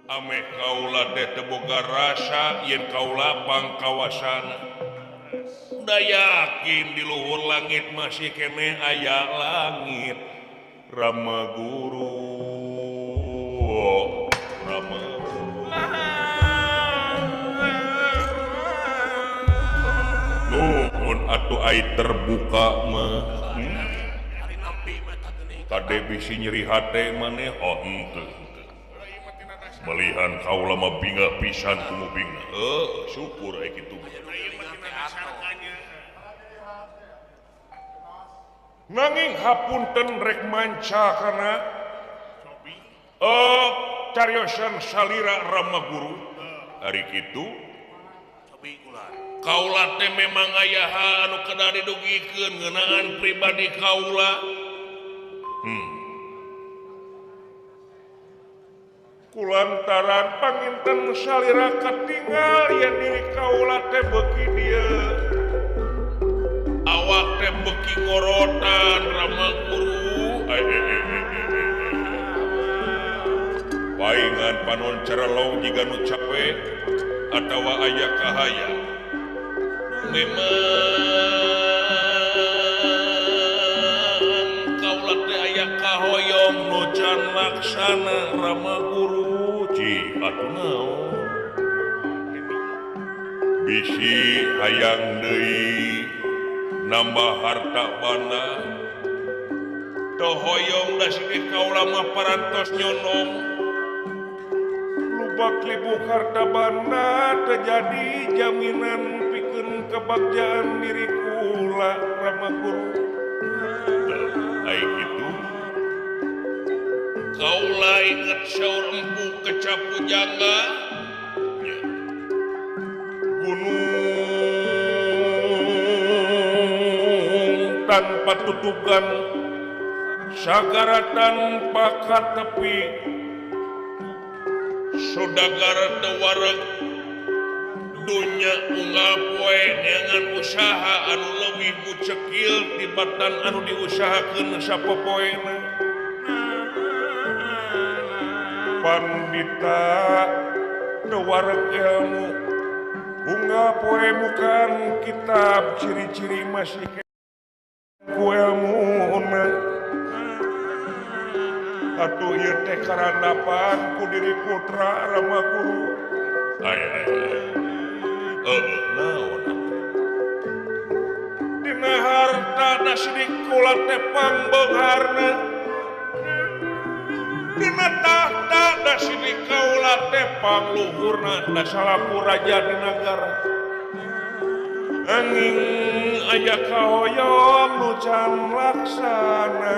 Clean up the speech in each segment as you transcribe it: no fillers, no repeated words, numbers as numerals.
Ameh kaula teh teu boga rasa yen kaula pangkawasana. Da yakin di luhur langit masih keneh aya langit. Rama Guru, Rama Guru. Nuhun atuh ai terbuka mah. Kade bisi nyeri hate maneh oh henteu. Melihan kaula mah bingah pisan kumu bingah. Syukur ai kitu. Nanging hapunten rek manca kana cariosan salira Rama Guru. Ari kitu kaula teh memang aya anu kedah didugikeun ngeunaan pribadi kaula. Kulantaran panginten salira katingal yen diri kaula teh beuki dieu. Awak teh beuki ngorotan Rama Guru. Paingan panon cerelong jiga nu cape atawa aya kahaya. Memang kaula teh aya kahoyong nu can laksana Rama Guru. Cih atuh naon? Bisi hayang deui nambah harta banda. Tohoyong da sidik kaula mah parantos nyonong. Lubak libuk harta banda terjadi jaminan pikeun kebagjaan diri kula Rama Guru. Ai kitu kaula inget saur empu kecap pujangga gunung tanpa tutugan sagara tanpa katepi saudagar teu wareg dunya unggal poe neangan usaha anu leuwih bucekil tibatan anu diusahakeun sapopoena. Pandita teu wareg ilmu unggal poe bukan kitab ciri-ciri masih ku ilmuna. Atuh ieu teh karandapan ku diri putra Rama Guru. Ai ai ai. Naon atuh? Dina harta da sidik kula teh pangbeungharna. Dina tahta da sidik kaula teh pangluhurna da salaku raja di nagara. Angin aya kahoyong nu can laksana.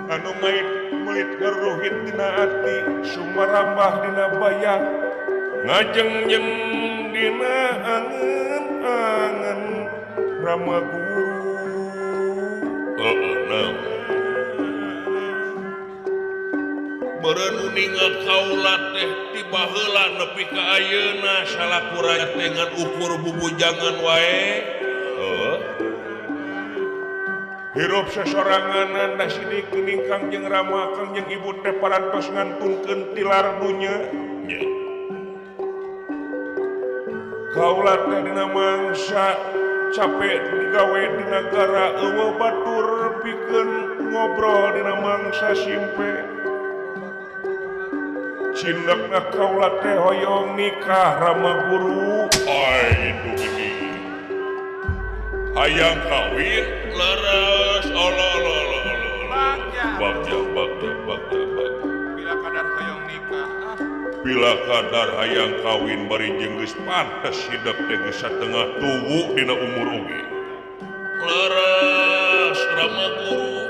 Anu meulit geruhit dina ati sumarambah dina bayang ngajengjeng dina angen-angen Rama Guru. Naon? Beureun uninga kaula teh ti baheula nepi ka ayeuna salaku raja teh ngan ukur bubujangan wae. Hirup sesoranganan da sidik geuning Kangjeng Rama Kangjeng Ibu teh parantos ngantunkeun tilar dunya. Kaula teh dina mangsa capek digawe di nagara eueuh batur pikeun ngobrol dina mangsa simpe. Cindekna kaula teh hoyong nikah Rama Guru. Ai dugi. Hayang kawin leres Allah Allah Allah Allah. Bagja bagja bagja bagja. Bila kadar hoyong nikah. Bila kadar hayang kawin bari jeung geus pantes hidup teh geus satengah tuwu dina umur oge. Leres Rama Guru.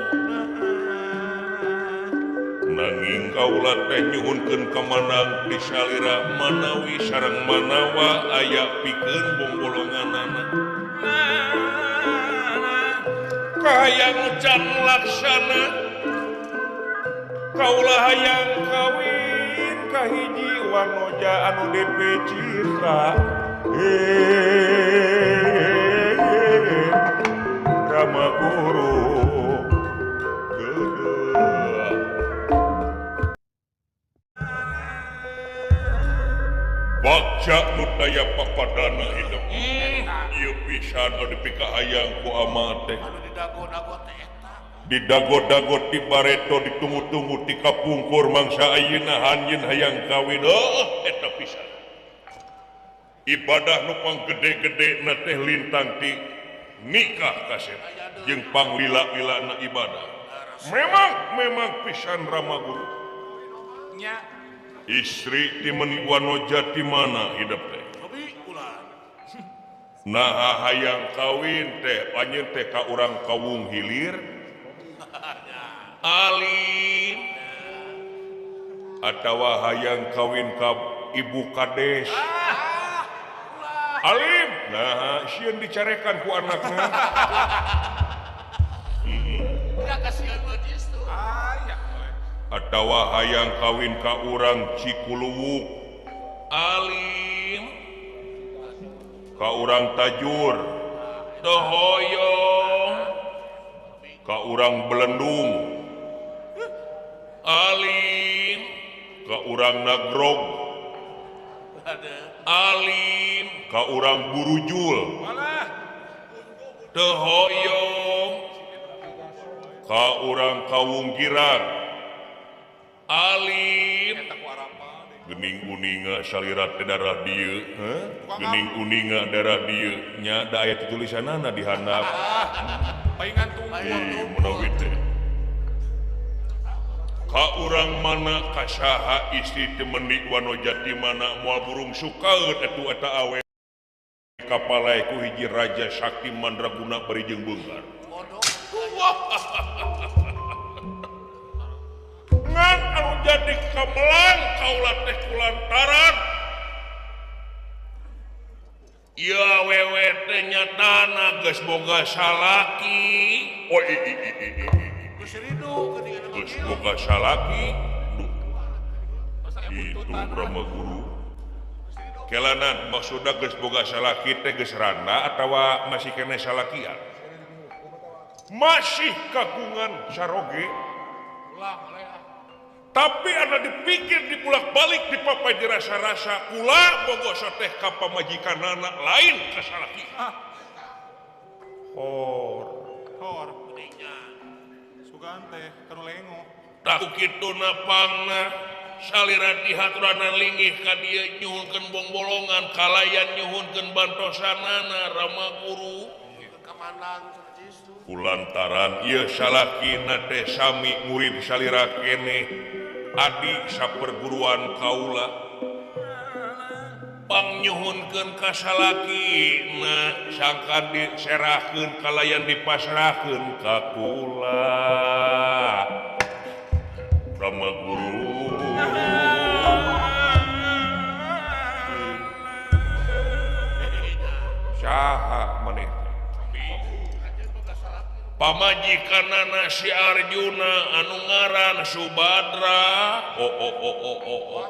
Nanging kaula teh nyuhunkeun kamanang ti salira manawi sareng manawa aya pikeun bongbolonganana. Kahayang can laksana kaula hayang kawin kahiji wanoja anu DP citra. Rama Guru. Raja nu daya papadana hidup. Ieu pisan anu dipikahayang ku ama teh. Anu didago-dago teh eta. Didago-dago ti bareto ditunggu-tunggu ti kapungkur mangsa ayeuna hanjeun hayang kawin. Oh, eta pisan. Ibadah nu panggede-gede na teh lintang ti nikah kasep jeung panglila-lilana ibadah. Memang pisan Rama Guru. Nya. Istri ti meni wanoja ti mana hidup teh? Nah hayang kawin teh anjeun teh ka urang Kawung Hilir. Alim. Atawa hayang kawin ka Ibu Kades. Alim. Nah sieun dicarekan ku anakna. Atawa hayang kawin ka urang Cikuluwuk. Alim. Ka urang Tajur. Teu hoyong. Ka urang Belendung. Alim. Ka urang Nagrog. Alim. Ka urang Burujul. Teu hoyong. Ka urang Kawung Girang. Alim. Gening uninga salira teh darah dieu, gening uninga darah dieu nya da aya tulisanana di handap. Paingan tunggu. Menawi teh. Ka urang mana ka saha istri teh menik wanoja ti mana moal burung sukaeun atuh eta awe. Kapalai ku hiji raja sakti mandraguna bari jeung beunghar. Ngan anu jadi kamelang kaula teh kulantaran ieu awewe teh nyatana geus boga salaki. Oh i i i i geus ridu geus boga salaki. Itu Brahma Guru kelanan maksudna geus boga salaki teh geus randa atawa masih keneh salakian? Masih kagungan saroge. Tapi ada dipikir dibulak-balik dipapai dirasa-rasa kula bogo teh ka pamajikanana lain ka salaki. Hor. Hor. Sugan teh kanu lengo. Tah kitu napangna salira dihaturana linggih ka dieu nyuhunkeun bongbolongan kalayan nyuhunkeun bantosanana Rama Guru. Kulantaran ieu salakina teh sami murid salira keneh adi saperguruan kaula pangnyuhunkeun ka salakina sangkan diserahkeun kalayan dipasrahkeun ka kula Rama Guru. Saha maneh? Pamajikanana si Arjuna anu ngaran Subadra. Oh oh oh oh oh oh.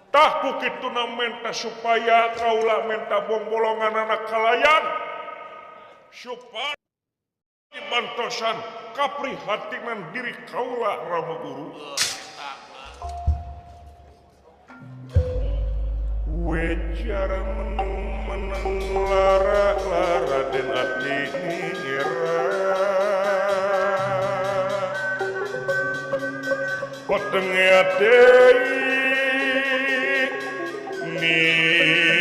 Tah ku kituna menta supaya kaula menta bongbolongan anak kalayan supaya dibantosan kaprihatinan diri kaula Rama Guru. Wecara menung meneng lara lara den ati nira potenge ati nira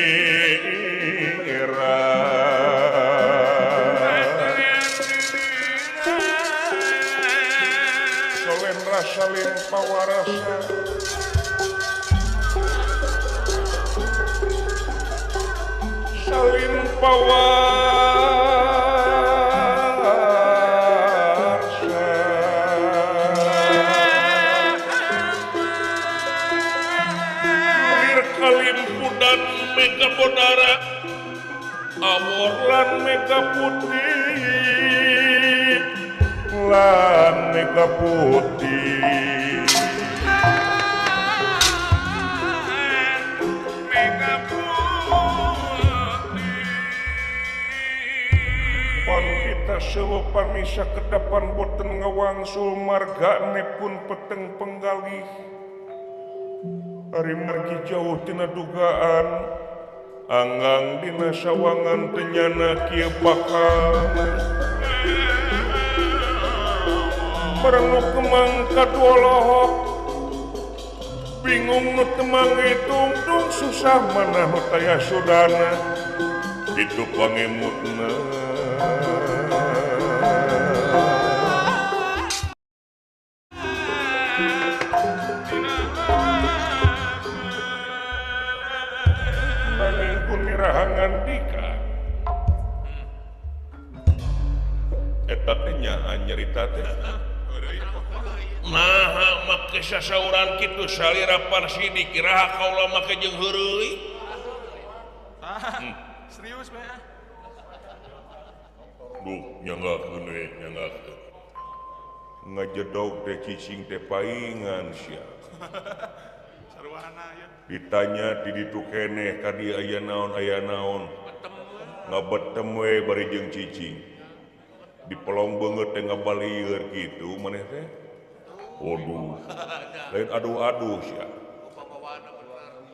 solen rasalin pawarasa salin pawarsa lir kalimpudan mega bodara awor lan mega putih lan mega putih Sewa pamisa kedapan boten ngawangsul margane pun peteng penggalih. Ari margi jauh tina dugaan anggang dina sawangan teu nyana kieu bakal bareng nu kemang kadua lohok bingung nu temang tungtung susah mana nu taya sudana itu pangemutna. Nanging pun mirahangan dika eta teh nyaan nyarita teh. Nah, make sasauran kitu salira parsi dikiraha kaula make jeung heureuy. Serius bae. Duh, nyanggakeun we, nyanggakeun. Ngajedog teh cicing teh paingan sia. Sarwana ya. Ditanya di ditu keneh ka dieu aya naon aya naon. Ngabetem we bari jeung cicing. Dipelong beungeut teh ngabalieur kitu maneh teh. Waduh, lain aduh-aduh sia.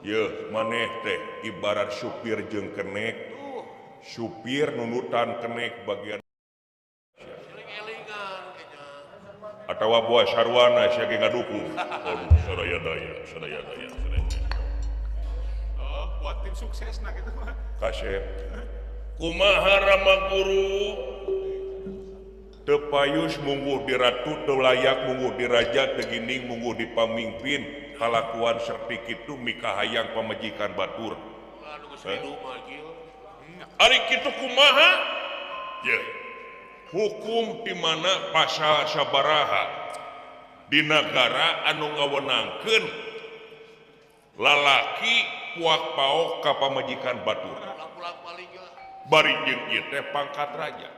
Yeuh, maneh teh ibarat supir jeung kenek. Supir nundutan kenek bagian atawa buah sarwana sia ge ngadukung. Waduh, sadaya daya, sadaya daya, sadaya. Oh, buat tim sukses nah kitu mah. Kasep. Kumaha Rama Guru? Teu payus mungguh di ratu, teu layak mungguh di raja, teu gining mungguh di pamimpin, kalakuan serti kitu mikahayang pamajikan batur. Ari kitu kumaha? Ye. Hukum di mana pasal sabaraha di nagara anu ngawenangkeun lalaki puak paok ka pamajikan batur. Bari jeung ieu teh pangkat raja.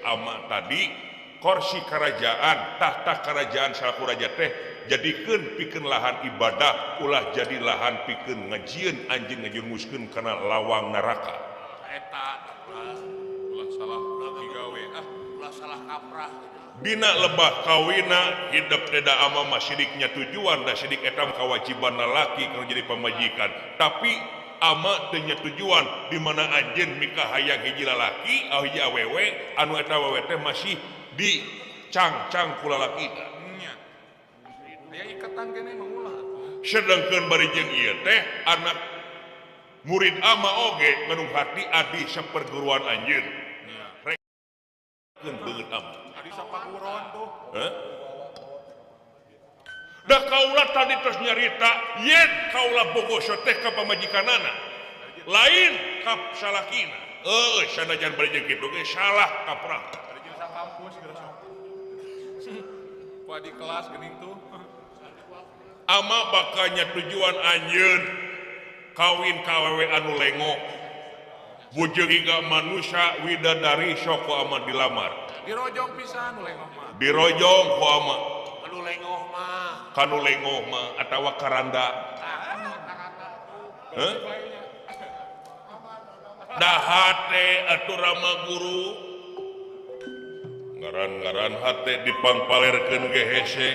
Ama tadi kursi kerajaan, tahta kerajaan salaku raja teh jadikeun pikeun lahan ibadah, ulah jadi lahan pikeun ngajieun anjeun ngajerumuskeun kana lawang neraka. Eta ulah salah digawe ah, ulah salah kaprah. Dina lebah kawina hidup teh da ama mah sidiknya tujuan da sidik eta kewajiban lalaki kalau jadi pamajikan. Tapi ama teu nya tujuan di mana anjeun mikahayang hiji lalaki hiji awewe anu eta awewe teh masih dicangcang ku lalaki. Nya. Aya iketan keneh mah ulah atuh. Sedangkeun bari jeung ieu teh anak murid ama oge nganung hati adi saperguruan anjeun. Nya. Rekeun beungeut ama. Adi sapaguron tuh. Heh? Da kaula tadi terus nyarita yen kaula bogoso teh ka pamajikanana lain ka salakina. Heuh, sanajan bari jeung kitu ge salah kaprah. Bari jeung sakampus geus sok. Ku adi kelas geuning tuh. Ama bakanya tujuan anjeun kawin ka awewe anu lengo. Bujeng hingga manusia widadari sok ku ama dilamar. Dirojong pisan nu lengoh mah. Dirojong ku ama. Kanu lengoh mah. Kanu lengoh mah atawa karanda. Heh? Da hate atuh Rama Guru. Ngaran-ngaran hate dipangpalerkeun ge hese.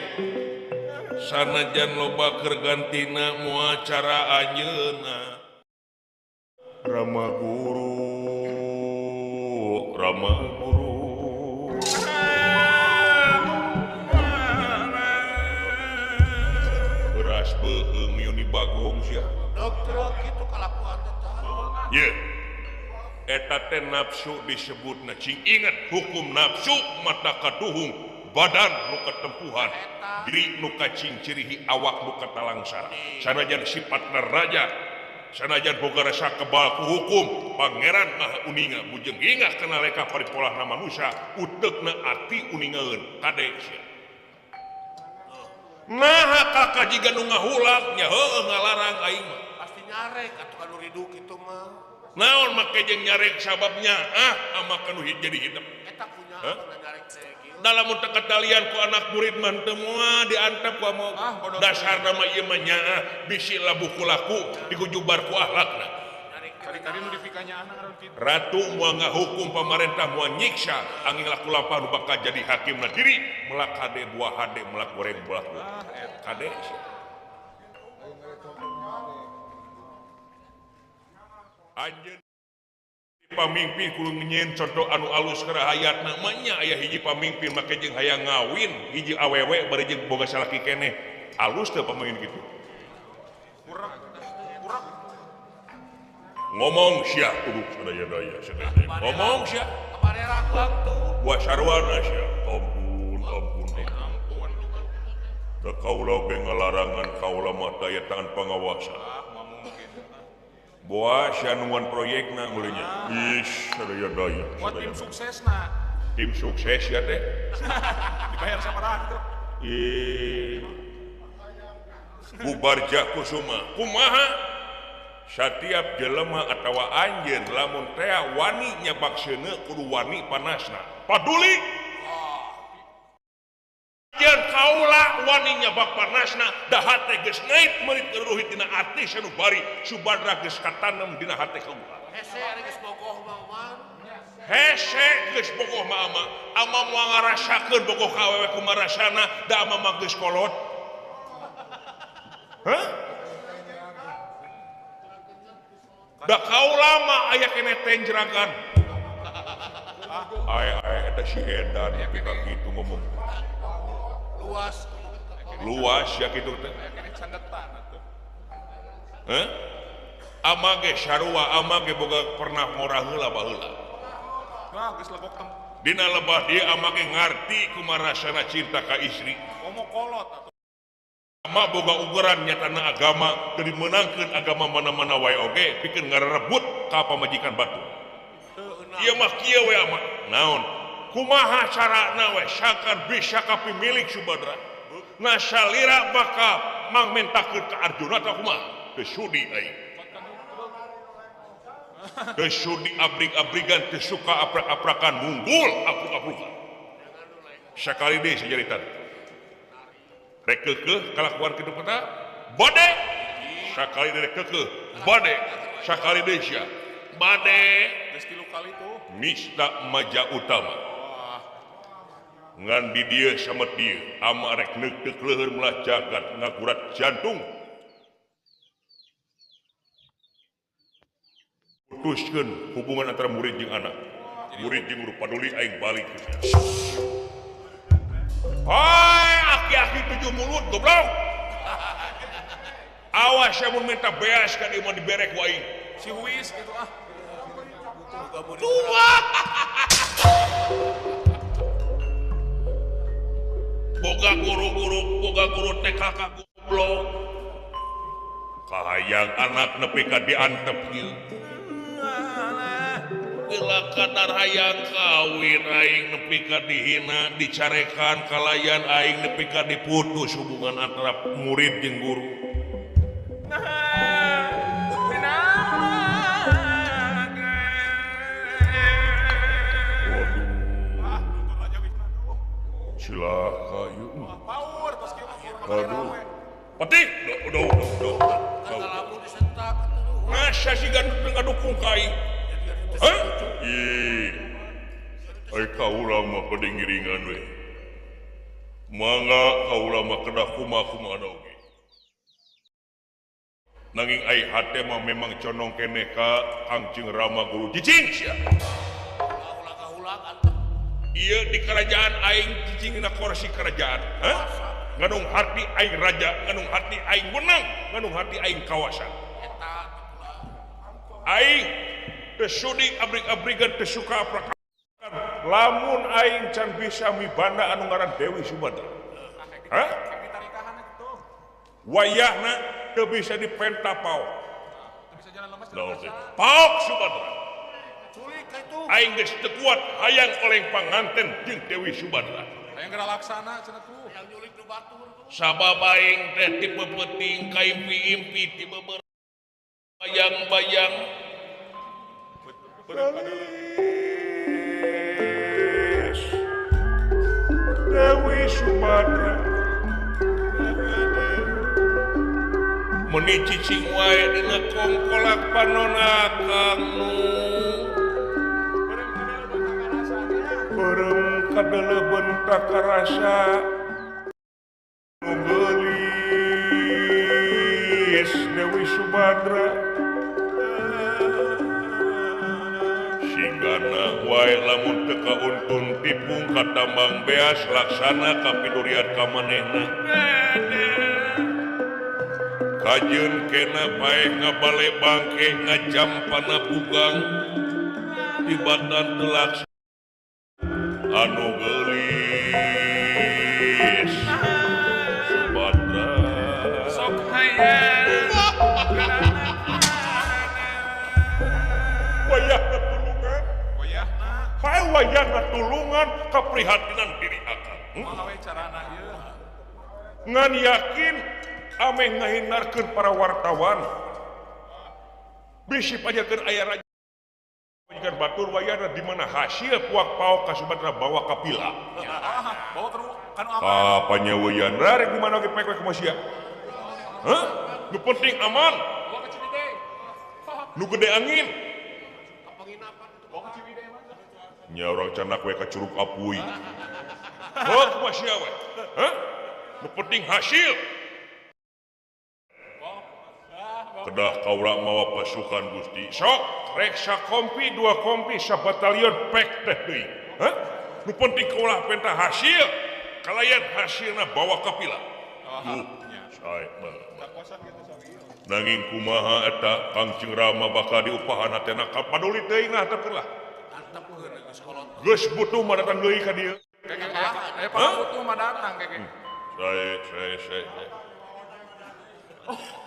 Sanajan loba keur gantina moal cara anjeunna. Rama Guru, Rama Guru. Beras beuheung Yuni Bagong sia. Dokter kitu kalakuan teh. Ye. Eta teh nafsu disebutna cing inget hukum nafsu mata kaduhung badan nu katempuhan diri nu kacingcirihi awak nu katalangsara. Sanajan sifatna raja, sanajan boga rasa kebal ku hukum, pangeran maha uninga bujeng hingga kana leka paripolahna manusia, uteukna ati uningaeun kade sia. Naha kakak jiga nu ngahulak nya heueuh ngalarang aing mah. Pasti nyarek atuh kanu ridu kitu mah. Naon make jeung nyarek sababnya ah ama kanu jadi hidup. Eta kunya nyarek teh kieu. Dalam teketalian ku anak murid mah teu moal diantep ku ama dasarna mah ieu mah nyaah bisi labuh ku laku dikujubar ku akhlakna. Kari-kari nu dipikanya anak kitu. Ratu moal ngahukum pamarentah moal nyiksa angin laku lampah nu bakal jadi hakimna diri melak kade buah hade melak goreng buah kade. Anjeun pamimpin kudu nyieun contoh anu alus ka rahayatna mah nya aya hiji pamimpin make jeung hayang ngawin hiji awewe bari jeung boga salaki keneh alus teu pamimpin kitu. Ngomong sia kudu sadaya-daya sadaya. Ngomong sia wa sarwana sia. Ampun ampun ampun. Da kaula ge ngalarangan kaula mah daya tangan pengawasan. Boa sia nungguan proyekna mulanya. Ih, sadaya-daya. Buat tim suksesna. Tim sukses ya teh. Dibayar sabaraha kitu? Ih. Bubar Jakusuma. Kumaha? Setiap jelema atawa anjeun lamun tea wani nyabak seuneu kudu wani panasna. Paduli. Anjeun kaula wani nyabak panasna da hate geus ngait meurit ruhit dina ati sanu bari Subadra geus katanem dina hate kaula. Hese ari geus bogoh mah Oman. Hese geus bogoh mah ama. Ama moal ngarasakeun bogoh ka awewe kumaha rasana da ama mah geus kolot. Hah? Da kaula mah aya keneh tenjeragan. Ae ae eta si edan nepi ka kitu ngomong. Luas. Luas ya kitu teh. Heh? Ama ge sarua ama ge boga pernah ngora heula baheula. Nah, geus legok tem. Dina lebah dieu ama ge ngarti kumaha rasana cinta ka istri. Komo kolot atuh. Ama boga ugeran nyatana agama teu dimeunangkeun agama mana-mana wae oge pikeun ngarebut ka pamajikan batur. Ieu mah kieu we ama. Naon? Kumaha carana we sangkan bisa ka pimilik Subadra. Na salira bakal mangmentakeun ka Arjuna tah kumaha? Teu sudi aing. Teu sudi abrik-abrigan teu suka aprak-aprakan munggul apruk-aprukan. Sakali deui sajaritan. Rek keukeuh kalakuan kitu kota bade sakali deui rek keukeuh bade sakali deui sia bade geus tilu kali tuh nista maja utama ngan di dieu samet dieu ama rek neukteuk leuheur mulah jagat ngagurat jantung putuskeun hubungan antara murid jeung anak murid jeung guru paduli aing balik. Hai aki-aki tujuh mulut goblok. Awas ya mun minta beas ka dieu mah diberek ku aing. Si Huis gitu ah. Tua. Boga guru-guru, boga guru TK ka goblok. Kahayang anak nepi ka diantep ieu. Bila kadar hayang kawin aing nepi ka dihina dicarekan kalayan aing nepi ka diputus hubungan antara murid jeung guru. Waduh, cilaka ieu. Aduh, petik, udah. Masa si gandut ngadukung ka aing? Hah? Ih. Ai kaula mah pedingiringan we. Mangga kaula mah kedah kumaha-kumaha oge. Nanging ai hate mah memang condong keneh ka Kangjeng Rama Guru cicing sia. Ieu di kerajaan aing cicing dina kursi kerajaan. Hah? Nganung hati aing raja, nganung hati aing menang, nganung hati aing kawasan. Aing teu sudi abrik-abrigan teu suka aprak. Lamun aing can bisa mibanda anu ngaran Dewi Subadra. Hah? Wayahna teu bisa dipenta paok. Paok Subadra. Aing geus teu kuat hayang oleng panganten jeung Dewi Subadra. Hayang geura laksana cenah tuh. Hayang nyulik nu batur. Sabab aing teh tipe peuting ka impi-impi tipe bayang-bayang. Dewi Subadra meni cicing wae dina kongkolak panona kangnu beureum kadeleubeun takarasa nu geulis Dewi Subadra. Sigana wae lamun teu kauntun tipung ka tambang beas laksana kapidurian ka manehna. Kajeun kena paeh ngabale bangke ngajampana bugang tibatan telak anu geulis Subadra sok hayang wayahna tulungan wayahna hae wayahna tulungan kaprihatinan diri akang kumaha we carana ieu ngan yakin ameh ngahinarkeun para wartawan bisi pajakeun aya raja pajakeun batur wayahna di mana hasil puak paok ka Subadra bawa ka pila bawa terus kan aman ah panyaweyan rarek di mana ge pek we kumaha sia hah nu penting aman bawa ke Ciwidey nu gede angin penginapan bawa ke Ciwidey mah nya urang canak we ka Curug Apuy heuh kumaha sia we hah nu penting hasil kedah kaula mawa pasukan Gusti sok rek sakompi dua kompi sabatalion pek teh deui hah nu penting kaula penta hasil kalayan hasilna bawa ka pila sae nanging kumaha eta Kangceng Rama bakal diupahan hatena ka paduli teuing lah teh lah geus butuh mah datang deui ka dieu aya butuh mah datang keke sae sae sae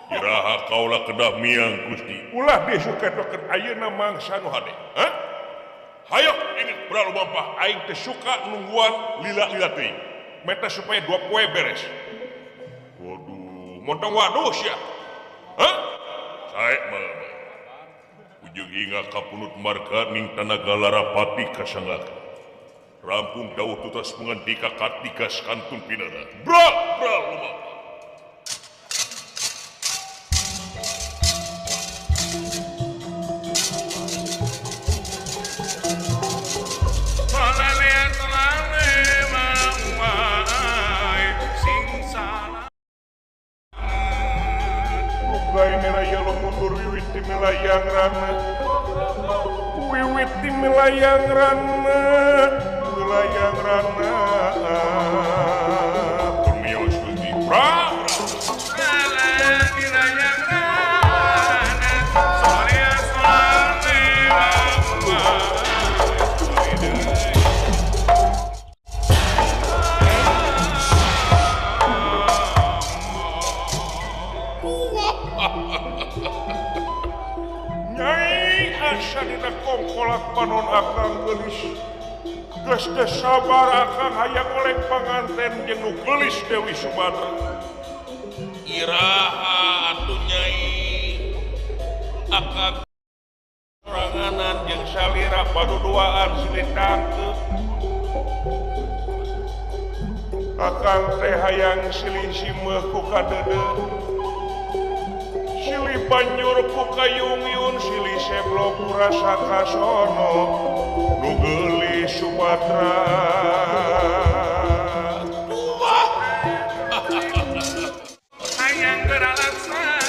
Iraha kaula kedah miang Gusti ulah disuketokeun ayeuna mangsa nu hade hah hayok ini bra lumampah aing teh suka nungguan lila-lila teuing meta supaya dua poe beres waduh montong waduh sia hah sae mah ujung hingga kapunut marga ning tanaga larapati kasanggakeun rampung dawuh tutas mangandika katigas kantun pinara bra bra lumampah Milayang rana wiwit di milayang rana milayang rana permios Gusti pra milayang rana soleh soleh Nyai asa dina kongkolak panon akang geulis geus teu sabar akang hayang oleh panganten jeung nu geulis Dewi Subadra iraha atuh Nyai akang soranganan jeung salira paduduaan silih tangkeup akang teh hayang silih simeuh ku kadeudeuh silih banjur ku kayungyun silih seblo ku rasa kasono nu geulis Subadra wah hayang geura laksana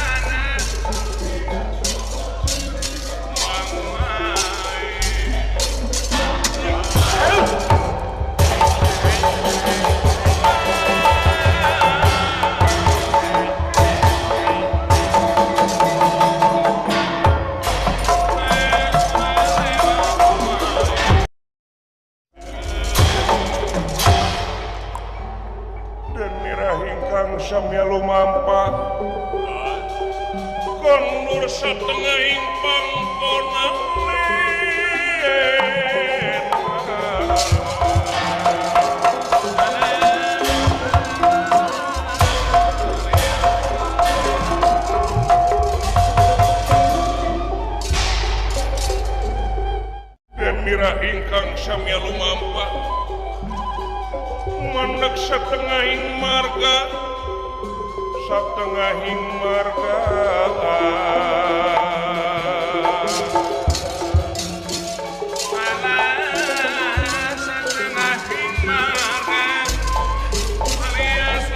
Samya lumampah kondur satengahing pangkona dan mira ingkang samya lumampah manek satengahing marga satengahing marga satengahing marga alias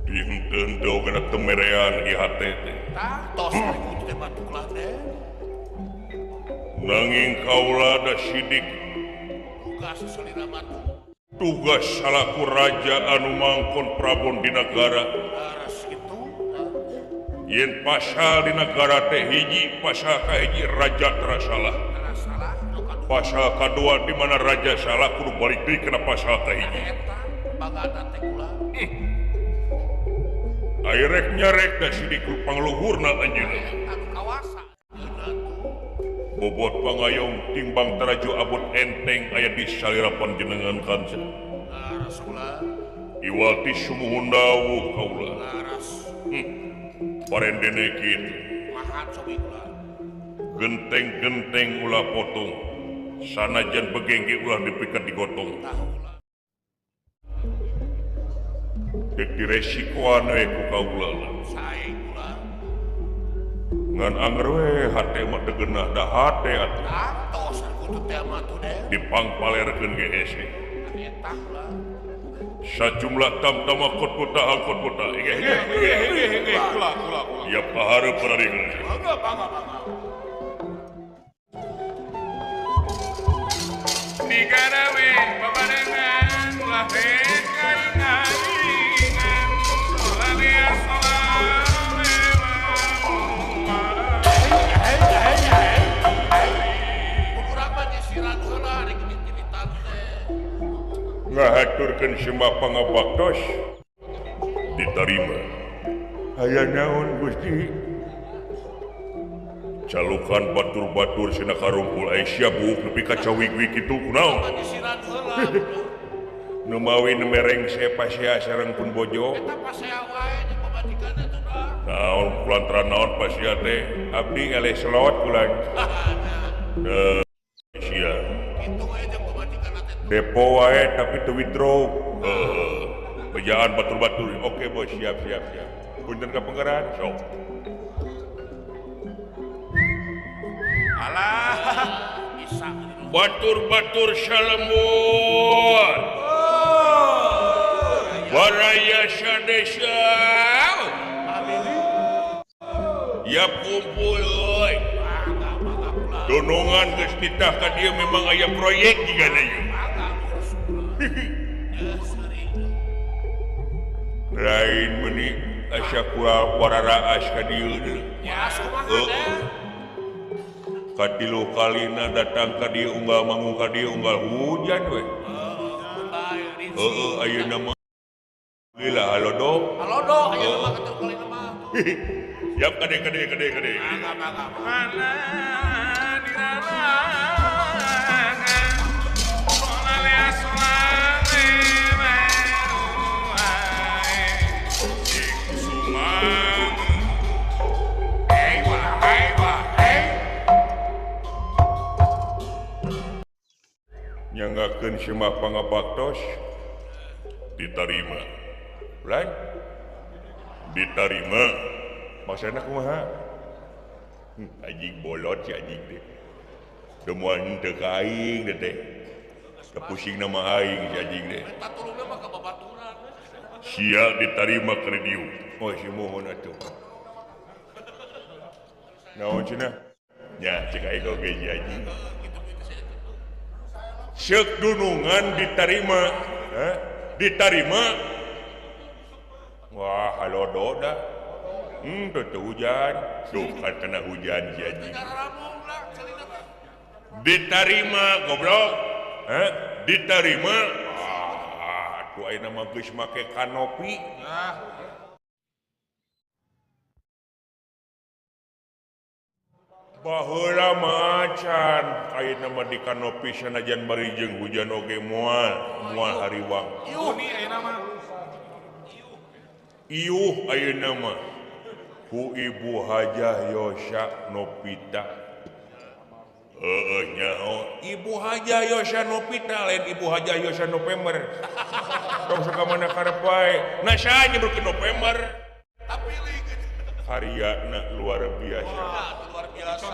Dinten teu kana temerean di hate teh. Tah tos kitu teh batuk lah teh. Nanging kaula da sidik tugas salira batuk. Tugas salaku raja anu mangkon prabon di nagara. Laras kitu. Yen pasal di nagara teh hiji, pasal kahiji raja tara salah. Tara salah. Pasal kadua di mana raja salah kudu balik deui kana pasal kahiji. Eta bagana teh kula. Ai rek nyarek da sidik pangluhurna anjeunna. Eta kawasa. Bobot pangayom timbang taraju abot enteng aya di salira panjenengan kanca. Laras kula. Iwati sumuhun dawuh kaula. Laras. Parendene kitu. Mahat sobi kula. Genteng-genteng ulah potong. Sanajan begengge ulah dipikat digotong. Tah kula. Dek diresikoan we ku kaula lah. Sae kula. Ngan anger we hate mah teu geunah da hate atuh. Tah tos kudu teh mah tuh deh. Dipangpalerkeun ge hese. Eta kula. Sajumlah tamtama kota angkot kota. Nggih kula kula kula. Ya pahareup pararing. Bangga bangga bangga. Digarawe babarengan ulah kaingan ulah ngahaturkeun sembah pangabaktos ditarima. Aya naon Gusti? Calukan batur-batur sina karumpul aya sia buuk nepi ka cawig-wig kitu kunaon? Nu mawi nu merengse pasea sareng pun bojo. Eta pasea wae jeung pamajikan atuh dah. Naon kulantaran naon pasea teh? Abdi eleh selot kulan. Sia. Kitu wae jeung pamajikan teh. Depo wae tapi teu withdraw. Bejaan batur-batur. Oke bos, siap siap siap. Punten ka pangeran sok. Alah, bisa. Batur-batur salembur. Baraya sadesa. Ya kumpul euy. Donongan geus titah ka dieu memang aya proyek jigana ieu. Lain meuni asa kula wararaas ka dieu deui. Katilu kalina datang ka dieu unggal manggung ka dieu unggal hujan we. Heeh ayeuna mah lila halodo. Halodo ayeuna mah katilu kalina mah. Yap kade kade kade kade. Mana diralangan solale solale meruae cik sumang ewa ewa eh nyanggakeun sembah pangabaktos ditarima. Lain ditarima. Maksudna kumaha? Anjing bolot si anjing teh. Temuan teu ka aing teh. Kapusing nama aing si anjing teh. Eta tulungna mah ka babaturan. Sia ditarima ka dieu. Oh si mohon atuh. Naon cenah? Nya cek aing oge si anjing. Seuk dunungan ditarima. Hah? Ditarima. Wah, halodo dah. Tuh hujan. Tuh kan kena hujan si anjing. Ditarima goblok. Hah? Ditarima. Ah, tuh ayeuna mah geus make kanopi. Baheula mah acan, ayeuna mah di kanopi sanajan bari jeung hujan oge moal, moal hariwang. Iuh nih ayeuna mah. Iuh ayeuna mah. Ku Ibu Hajah Yosha Novita. Heeh nyaho, Ibu Hajah Yosha Novita lain Ibu Hajah Yosha November. Tong sok mana karep wae. Nah saha nyebutkeun November? Tapi karyana luar biasa. Wah, luar biasa.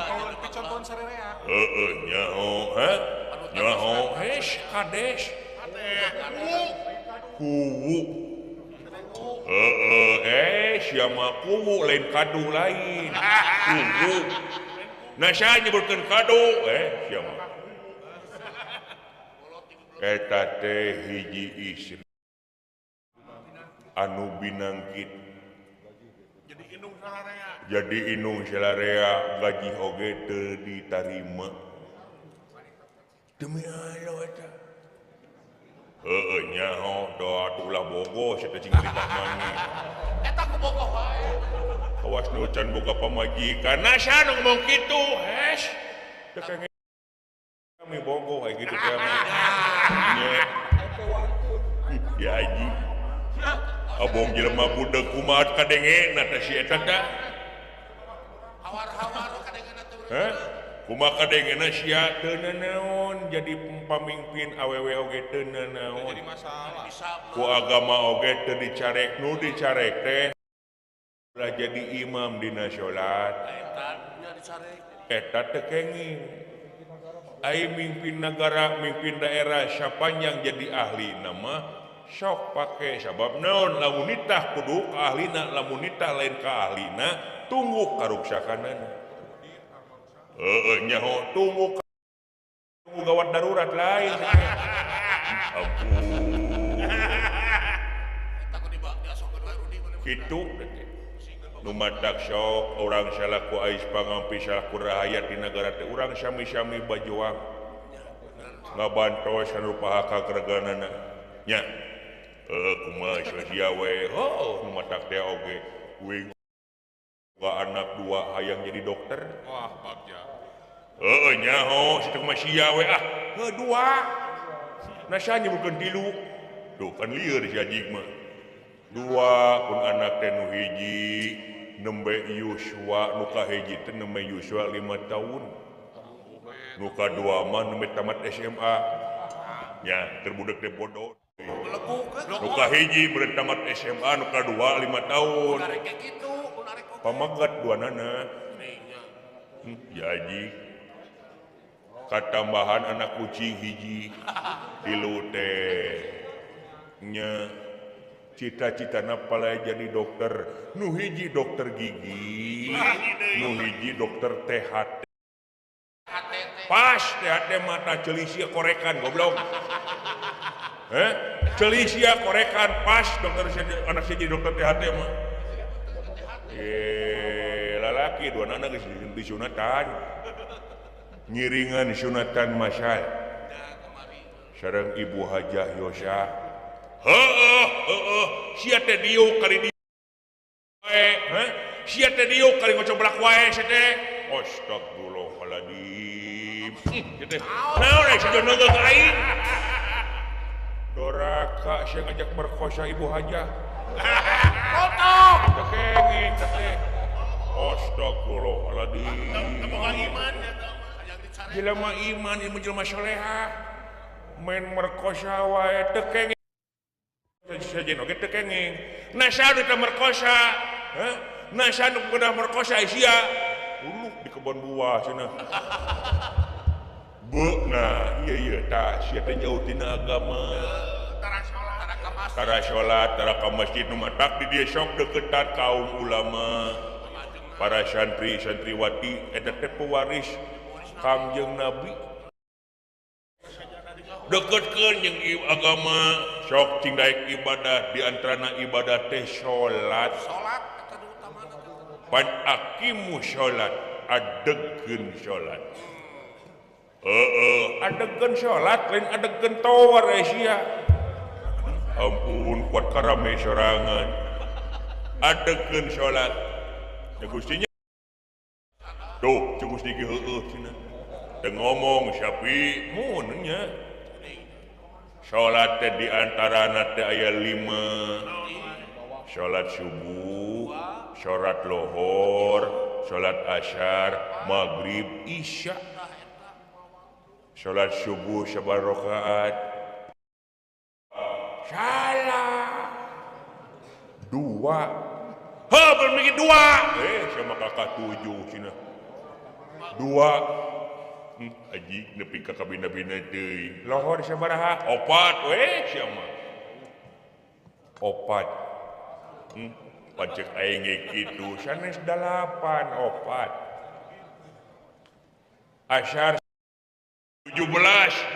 Contoh sarerea. Heeh nyaho, ha? Nyaho, hese. Kades kades kuwu heeh eh sia mah kuwu lain kadu lain kuwu nah saya nyebutkeun kadu eh sia mah eta teh hiji istri anu binangkit jadi inung salarea gaji oge teu ditarima demi Allah eta heueuh nyaho doa ulah bogo sia teh cing ditah maneh eta ku bogoh wae awas nu can boga pamajikan nah sia nu ngomong kitu hes teu kenging kami bogoh aya kitu teh nya ya haji abong jelema budeg kumaha kadengena teh si eta teh hawar-hawar kadengena teh heh kumaha kadengena sia teu nanaon jadi pamimpin awewe oge teu nanaon jadi masalah ku agama oge teu dicarek nu dicarek teh ulah jadi imam dina salat eta nya dicarek eta teu kenging ai mimpin negara mimpin daerah sapanjang jadi ahli nama sok pake sabab naon lamun nitah kudu ka ahlina lamun nitah lain ka ahlina tunggu karuksakanana heueuh nyaho tunggu gawat darurat lain ampun eta ku diasongkeun wae Rudi kitu nu matak sok urang salaku ais pangampi salaku rahayat di nagara teh urang sami-sami bajuang ngabantos anu rupaha kagreganana nya kumaha sia we heuh nu matak teh oge kuing boga anak dua hayang jadi dokter wah bagja heueuh nyaho situ mah sia we ah heuh dua nah sia nyebutkeun tilu tuh kan lieur si anjing mah dua pun anak teh nu hiji nembe Yuswa nu kahiji teh nembe Yuswa 5 tahun nu kadua mah nembe tamat SMA nya keur budak teh bodoh nu kahiji beureum tamat SMA nu kadua 5 tahun pamegat duanana jaji katambahan anak kucing hiji tilu teh nya cita-citana palai jadi dokter nu hiji dokter gigi nu hiji dokter THT pas THT mata ceuli sia korekan goblok ceuli sia korekan pas dokter anak sia jadi dokter THT mah lalaki dua anak geus disunatan ngiringan sunatan masal sareng Ibu Hajah Yosa heueuh heueuh sia teh diuk kali dieu wae heh sia teh diuk kali ngocoblak wae sia teh astagfirullahaladzim sia teh naon sia teh neunggeul ka aing doraka sia ngajak merkosa Ibu Hajah potong teu kenging teh astagfirullahaladzim teu boga iman eta mah hayang dicarek jelema iman ieu jelema soleha main merkosa wae teu kenging sajen oge teu kenging nah saha nu teu merkosa heh nah saha nu pernah merkosa sia uluh di kebon buah cenah beu nah ieu ieu tah sia teh jauh tina agama tara salat tara ka masjid nu matak di dieu sok deukeutan kaum ulama para santri santriwati eta teh pewaris Kangjeng Nabi deketkeun jeung agama sok cing daek ibadah di antarana ibadah teh salat salat eta nu utamana pan aqimu salat adegkeun salat heueuh adegkeun salat lain adegkeun tower sia ampun kuat karame sorangan adegkeun salat ya Gustinya tuh cek Gusti ge heueuh cenah teu ngomong sapi mun nya salat teh di antarana teh aya 5 salat subuh, salat lohor, salat asyar, maghrib, isya. Salat subuh sabaraha rakaat? Salah. 2. Heuh bermikir 2. Sama kakak 7 cenah. 2. Aji nepi ka kabina-bina deui. Lohor sabaraha? Opat we sia mah. Opat. Pacek aing ge kitu sanes 8 opat. Asyar 17.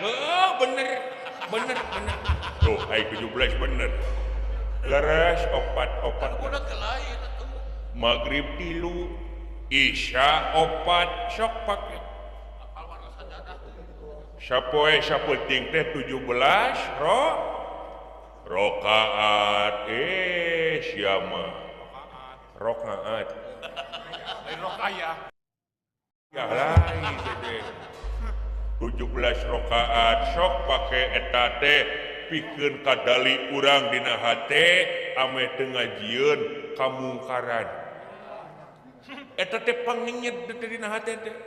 Heuh bener. Bener bener. Tuh aing 17 bener. Leres opat opat. Maghrib 3, Isya 4 sok pake. Sapoe sapenting teh 17 rokaat sia mah rokaat lain rokaya ya lain teh 17 rokaat sok pake eta teh pikeun kadali urang dina hate ame teu ngajieun kamungkaran eta teh pangenyet teh dina hate teh.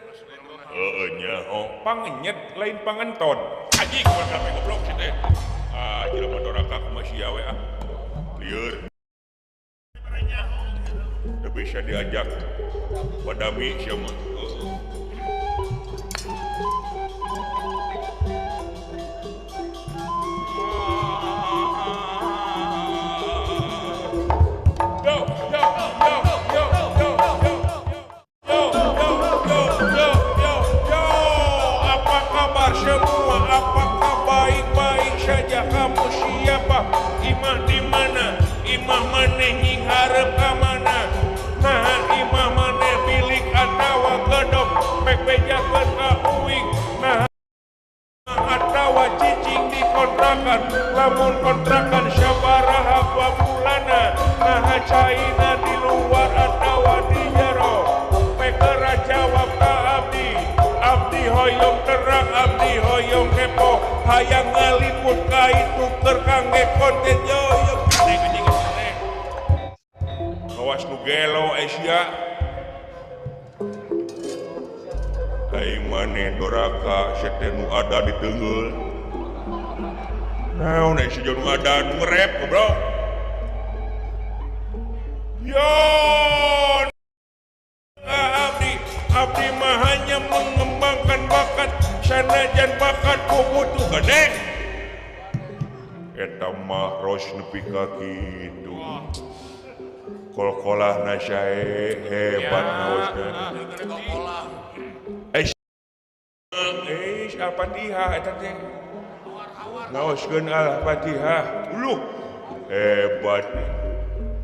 Heeh nyaho pangenyet lain pangenton aji kumaha goblok si teh ah jelema doraka kumaha sia we ah lieur teu bisa diajak badami sia mah. Yo yo yo yo yo yo yo yo yo yo, apa kabar semua? Apakah baik-baik saja? Kamu siapa? Imah di mana? Imah maneh nyinghareup ka mana? Nah, imah maneh bilik atawa gedog pek bejakeun ka uing. Nah, atawa cicing di kontrakan. Lamun kontrakan sabaraha pamulana? Nah, caina di luar atawa di jero? Pek geura jawab ka abdi. Abdi hoyong terang, abdi hoyong kepo, hayang ngaliput ka itu keur kangge konten yo yo. Kawas nu gelo sia. Aing maneh doraka sia teh nu ada di teungeul. Naon sia nu ada nu ngerep goblok. Yo abdi, abdi mah hanya mengembangkan bakat sanajan bakat ku butuh gede. Eta mah ros nepi ka kitu. Kol-kolah sae hebat ngaosna. Al-Fatihah eta teh. Ngaoskeun Al-Fatihah. Uluh hebat.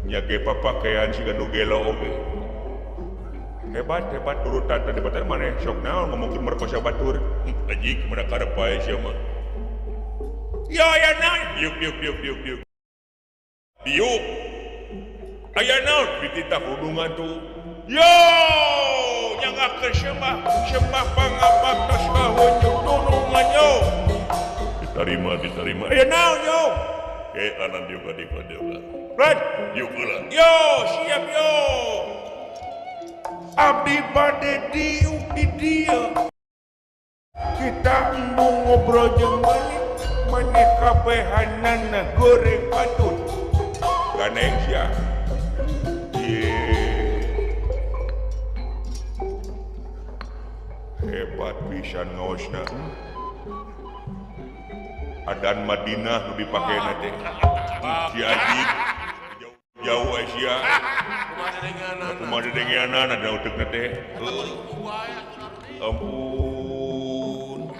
Nya ge papakaian siga nu gelo oge. Hebat hebat urutan tadi batur maneh sok naon ngomongkeun merkosa batur. Aji kumaha karep bae sia mah. Yo aya naon? Diuk diuk diuk diuk diuk. Diuk. Aya naon dititah hubungan tuh. Yo nyangakeun sembah sembah pangabaktos ka hujung tulungan yo. Diterima diterima. Aya naon yo? Ke anan diuk diuk diuk. Red diuk heula. Yo siap yo. Abdi bade diuk di dieu. Kita embung ngobrol jeung maneh, maneh kabehanana goreng patut. Ganeng sia. Hebat pisan ngaosna. Adan Madinah nu dipakena teh. Si Aji jauh sia. Kumaha dedengeanana da uteukna teh. Ampun.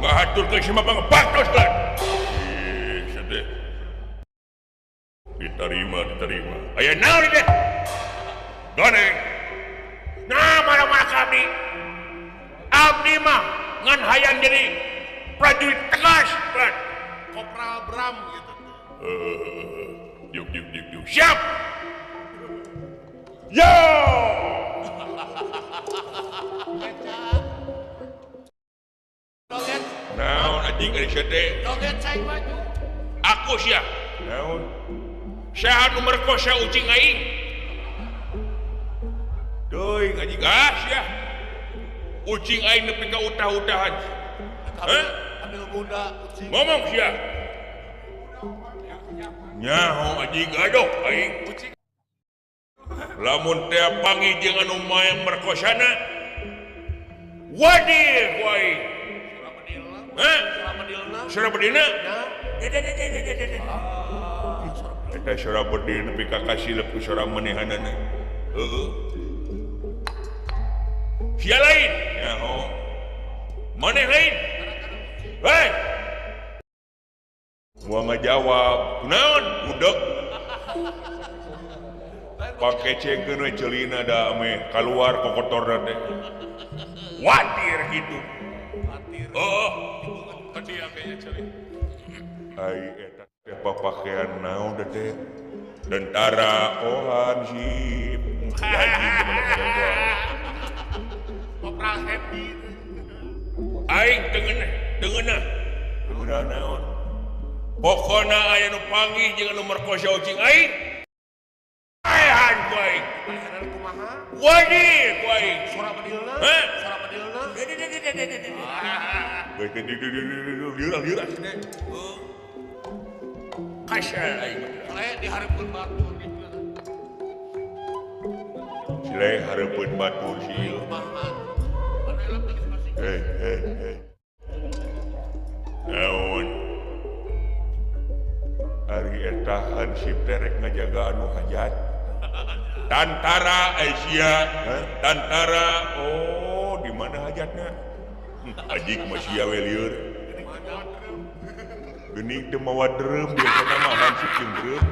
Ngahaturkeun si Mapang baktos kan. Diterima, diterima. Aya naon teh? Goneng. Nah, mana-mana ka abdi. Abdi mah ngan hayang jadi prajurit tegas, Brad. Kopral Bram gitu. Diuk diuk diuk diuk. Siap. Yo. Naon anjing ari sia teh? Joget cai baju. Aku sia. Naon? Saha nu merkosa ucing aing? Teuing anjing ah sia. Ucing aing nepi ka utah-utahan. Hah? Ambil bunda ucing. Ngomong sia. Nyaho aji gadok aing. Lamun teh panggih jeung anu maeng merkosana. Wadir ku aing. Hah? Sora bedilna. Eta sora bedil nepi ka kasilep ku sora manehanana. Heeh. Sia lain. Nyaho. Maneh lain. Hei. Gua ngajawab, kunaon budek. Pake cekeun we ceulina da ameh kaluar kokotorna teh. Watir gitu. Heeh. Tadi kayaknya ceuli. Ai eta teh papakean naon teh? Tentara oh hansip. Kopral happy. Aing teu ngeunah, teu ngeunah. Teu ngeunah naon? Pokona aya nu panggih jeung anu merkosa ucing aing. Ayan ku aing. Kumaha? Wajib ku aing. Sora bedilna? Hah? Sora bedilna? Lieur teh. Kasar aing. Sile dihareupeun batur. Sile hareupeun batur sil. Hei hei hei. Naon? Ari eta hansip teh rek ngajaga anu hajat. Tantara Asia, tantara. Oh, di mana hajatna? Ajik mah sia we lieur. Geuning teu mawa drum biasana mah hansip jeung drum.